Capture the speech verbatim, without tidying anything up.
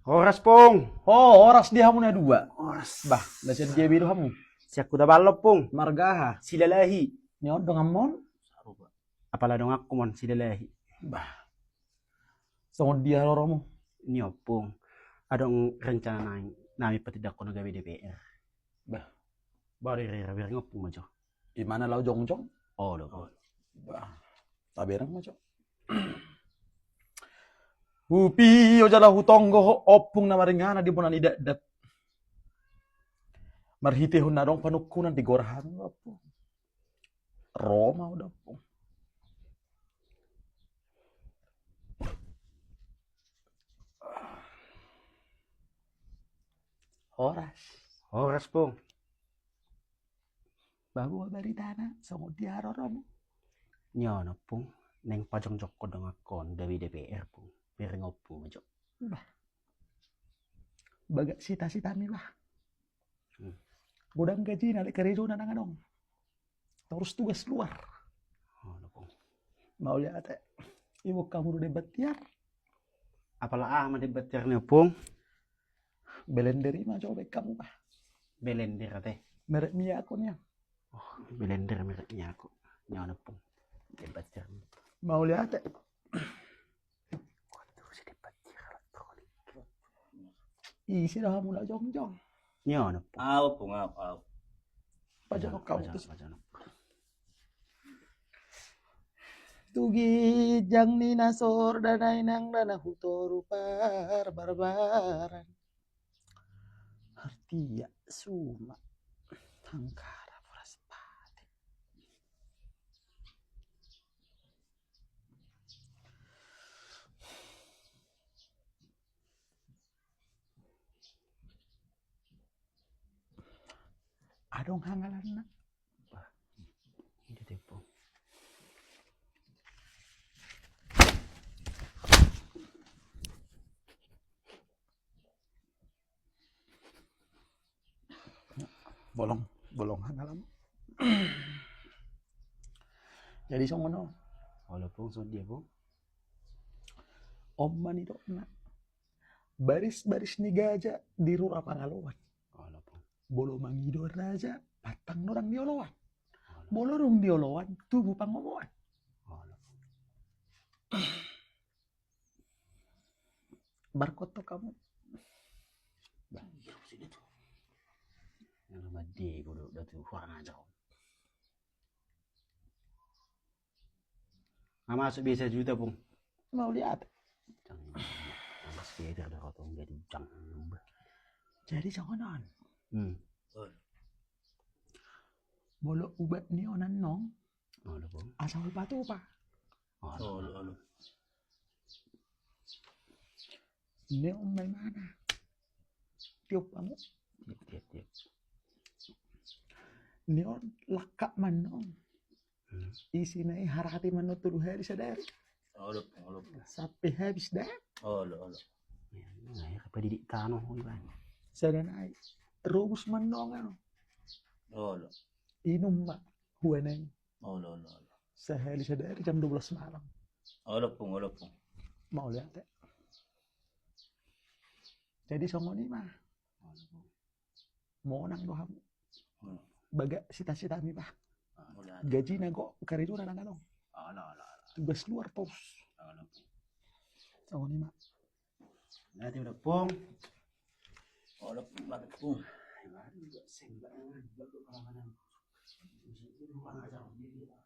Horas, Pung. Oh, horas di hamu na dua. Horas. Bah, na sian dia be do hamu? Sian Huta Ballo, Pung. Marga aha? Silalahi. Ni on donganmon? Apala donganku mon, Silalahi. Bah. Songon dia roromu? Ni on, Pung. Adong rencana nami, nami patindanghon gabe D P R. Bah. Bah, di rere bereng, Pung, ma jo. Imana laho jongjong? Olo, Pung. Bah. Tabereng ma jo. Hupio jala hutonggo ho, Ompung, na maringanan di bona ni dakdak. Marhitehon na adong panungkunan di goarna, Ompung. Ro ma au da, Ompung. Horas. Horas, Pung. Bah, boha baritana, songon dia roromu? Ni on, Ompung, naeng pajongjongkon donganhon gabe D P R, Pung. Bereng, Ompung, ma jo. Bah. Bagak sitasitami, bah. Hmm. Godang gajina, alai karejona ndang adong. Torus tugas luar. Olo, Pung. Mauliate. Iboan hamu do demban tiar? Apala aha ma demban tiar ni on, Pung? Belender i ma jo baen hamu, bah. Belender ate? Merek Miyako ni on. Oh, belender merek Miyako. Ni on, Pung. Demban tiar ni on. Mauliate. Ise do hamu laho jongjong? Ni on, Pung. Au, Pung, au, au. Pajonok hamu, pajonok, pajonok. Tu ginjang ni na sorda, na inang da na hutoru parbarbaran. Artia, Suma, Tangkara, Puraspati. Adong hangalanna. Bah, ini tempo. Bolong, bolong hangalan. Jadi songon on. Olo, Pung, songon dia, Pung? On ma nidokna. Baris-baris ni gaja di rura pangaloan. Olo, Pung. Molo mangido raja, pantang do ndang dioloan. Olo. Molo dung dioloan, tubu pangomoan. Olo. Barkot do hamu. Bah. Yang mandi bodo datu, kurang ajar. Nga masuk biasa juta, Pung. Mauliate. Jangan, jangan sekedar dah kau tuh jadi jangan. Jadi songon on. Hmm. Molo ubat ni on annon. Olo, Pung. Asa hupatupa. Olo, olo. Ni on ma imana. Tiop hamu. Tiop, tiop, tiop. Ni on langka ma annon. Hmm. Isina i harati ma annon tolu hali sadari. Olo, olo. Sampe habis da. Olo, olo. Nah, ya, apa didik tano, Iwan? Sada nai. Robus ma annon. Olo. Inum ma huanai. Olo, olo, olo. Sahali sadari jam dua belas malam. Olo, Pung, olo, Pung. Mauliate. Jadi songon i ma. Olo, Pung. Monang do hamu. Olo. Bagak sitasitami, bah. Olo. Gajina gok, karejona ndang adong. Olo, olo, olo. Tugas luar pos. Olo, Pung. Songon i ma. Nanti udah, Pung. Olo, Pung, Pung. Ayo, ayo, sembah, buat keamanan. Kurang ajar, dia, dia.